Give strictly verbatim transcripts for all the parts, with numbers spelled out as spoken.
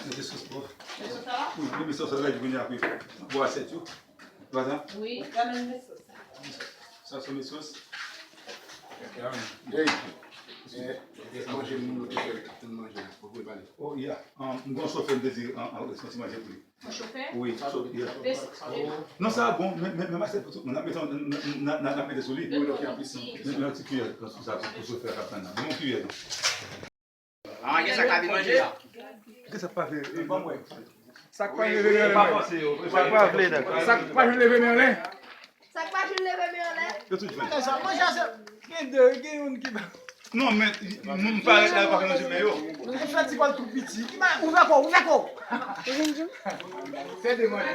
Mete sos pou. Wi, mete sos la, di kounye a, wi. Bò asyèt yo. Vwazin. Wi. Sa se mete sos. Hey. Eh, manje moun yo te fè l, tout moun manje la. Ou pouvez parler. Oh, yeah. Um, m gon chofè m te di an, an, an, manje pou li. Yon chofè? Wi, so, yeah. Non, sa bon, men, men, men, mase pou tout moun. N ap mete, n, n, n, n, n ap mete sou li. Yon ti kiyè. Men, men, yon ti kiyè, pou sa, pou, pou chofè a k ap tann nan. Men, yon kiyè, non. Ah, gen sa k pa vle manje? Gen sa k pa vle, eh, ban mwen. Sa k pa vle leve men anlè. Sa k pa vle, dakò. Sa k pa vle leve men anlè. Sa k pa vle leve men anlè. Yo tout jwenn. Manje a se, gen de, gen youn ki ba. Non, men, moun parèt la, yo pa fè nan chemen yo. Nou te fè ti bòl tou piti. Ki ma-, ouvè kò, ouvè kò. Fè de manje.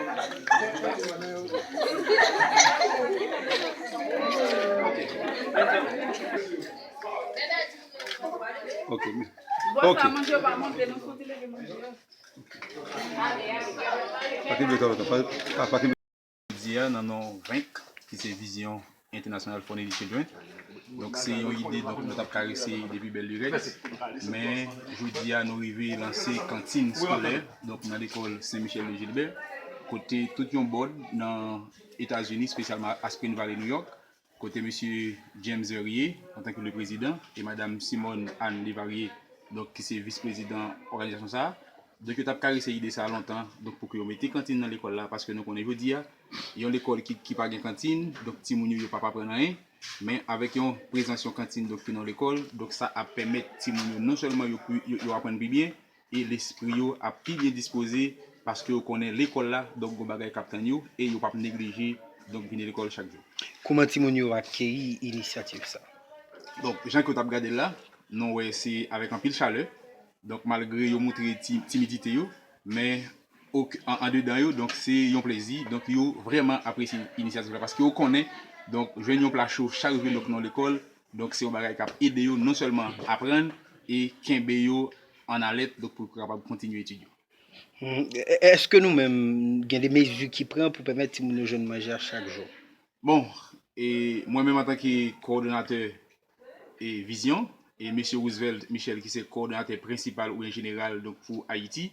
Ok. Bò sa, manje yo pa monte, nou soti leve manje yo. Pa kenbe twò lontan, pa, pa, pa kenbe. Jodi a, nan non venk, ki se Vizyon Entènasyonal for Needy Children. Donk, se yon ide, donk, nou t ap karese depi bèl lirèt. Men, jodi a, nou rive lanse kantin eskolè, donk, nan lekòl Sen Michèl de Jilbè, kote tout yon bòd nan Etazini, espesyalman Aspen Valley, New York, kote mesye James Verrier, antanke le prezidan, e madam Simone Anne Leverrier, donk, ki se vis prezidan òganizasyon sa a. Donk, yo t ap karese ide sa a lontan, donk, pou ke yo mete kantin nan lekòl la, paske nou konnen jodi a, yon lekòl ki, ki pa gen kantin, donk, timoun yo, yo p ap aprann anyen, men avèk yon prezans yon kantin, donk, ki nan lekòl, donk, sa ap pèmèt timoun yo, non sèlman yo, yo, yo aprann pi byen, e lespri yo ap pi byen dispoze, paske yo konnen lekòl la, donk, gon bagay k ap tann yo, e yo p ap neglije, donk, vini lekòl chak jou. Kòman timoun yo akeyi inisyativ sa? Donk, jan ke w t ap gade l la, nou wè se avèk anpil chalè. Donk, malgre yo montre ti-, timidite yo, men ok-, an, andedan yo, donk, se yon plezi. Donk, yo vrèman apresye inisyativ la, paske yo konnen, donk, jwenn yon pla cho chak jou, donk, nan lekòl, donk, se yon bagay k ap ede yo non sèlman aprann e kenbe yo an alèt, donk, pou yo kapab kontinye etid yo. Hmm, e-, èske nou menm, gen de mezi ki pran pou pèmèt timoun yo jwenn manje a chak jou? Bon, e mwen menm antanke kowòdonatè e Vizyon, e mesye Roosevelt Michel ki se kowòdonatè prensipal oubyen jeneral, donk, pou Ayiti,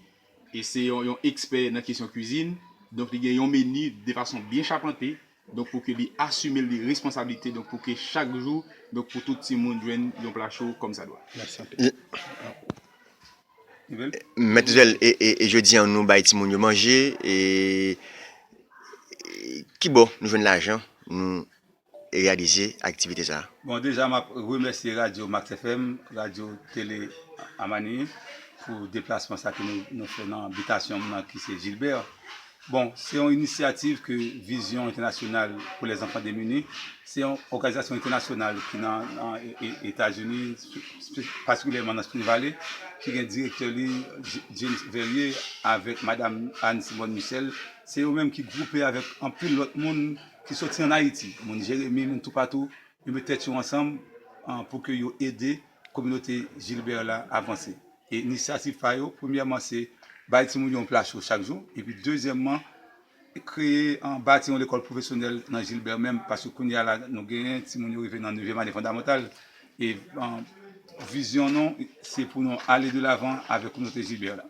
e se yon, yon ekspè nan kesyon kwizin, donk, li gen yon meni de fason byen chapante, donk, pou ke li asime li responsablite, donk, pou ke chak jou, donk, pou tout timoun jwenn yon pla cho kòm sa dwa. Mèsi anpil. Mèt Roosevelt, e, e, e jodi a nou bay timoun yo manje, e, e ki bò nou jwenn lajan nou reyalize aktivite sa a? Bon, deja, m ap remèsye Radyo Max F M, Radyo Tele Amani, pou deplasman sa ke nou, nou fè nan bitasyon m nan, ki se Jilbè. Bon, se yon inisyativ ke Vizyon Entènasyonal pour les Enfants Démunis, se yon òganizasyon entènasyonal ki nan, nan E-, E-, Etazini, spe-, spe-, patikilyèman nan Spring Valley, ki gen direktè li, J-, James Verrier, avèk madam Anne Simone Michel. Se yo menm ki gwoupe avèk anpil lòt moun ki soti ann Ayiti, moun Jeremi, moun toupatou, yo met tèt yo ansanm, an, pou ke yo ede kominote Jilbè la avanse. E inisyativ pa yo, premyèman, se bay timoun yo yon pla cho chak jou, epi dezyèmman, kreye, an, bati yon lekòl pwofesyonèl nan Jilbè menm, paske kounye a la, nou genyen timoun yo rive nan nevyèm ane fondamantal, e, an, vizyon nou, se pou nou ale de lavan avèk kominote Jilbè la.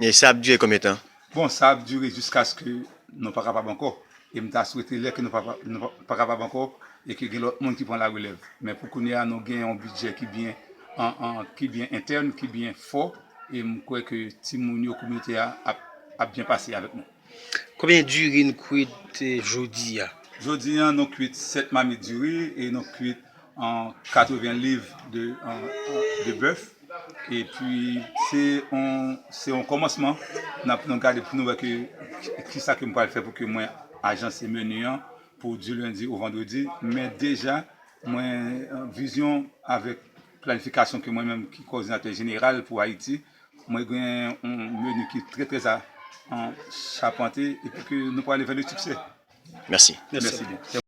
E sa ap dire konbyen tan? Bon, sa ap dire jiskaske nou pa kapab ankò. E m ta swete lè ke nou pa, nou pa, pa kapab ankò e ke gen lòt moun ki pran larelèv. Men pou kounye a, nou gen yon bidjè ki byen, an, an, ki byen entèn, ki byen fò. E m kwè ke timoun yo, kominote a ap, ap byen pase avèk nou. Konbyen diri n kwit, eh, jodi a? Jodi a, nou kwit sèt mamit diri e nou kwit an katreven liv de, an, an, de bèf. Epi, se yon, se yon kòmansman. N ap, nou gade pou nou wè ke, ki, kisa ke m pral fè pou ke mwen ajanse meni an pou di lendi ou vandredi. Men deja, mwen, an, vizyon avèk planifikasyon ke mwen menm ki kowòdinatè jeneral pou Ayiti, mwen gen yon meni ki trè, trè a, an, chapante epi ke nou prale vè le siksè. Mèsi. Mèsi byen.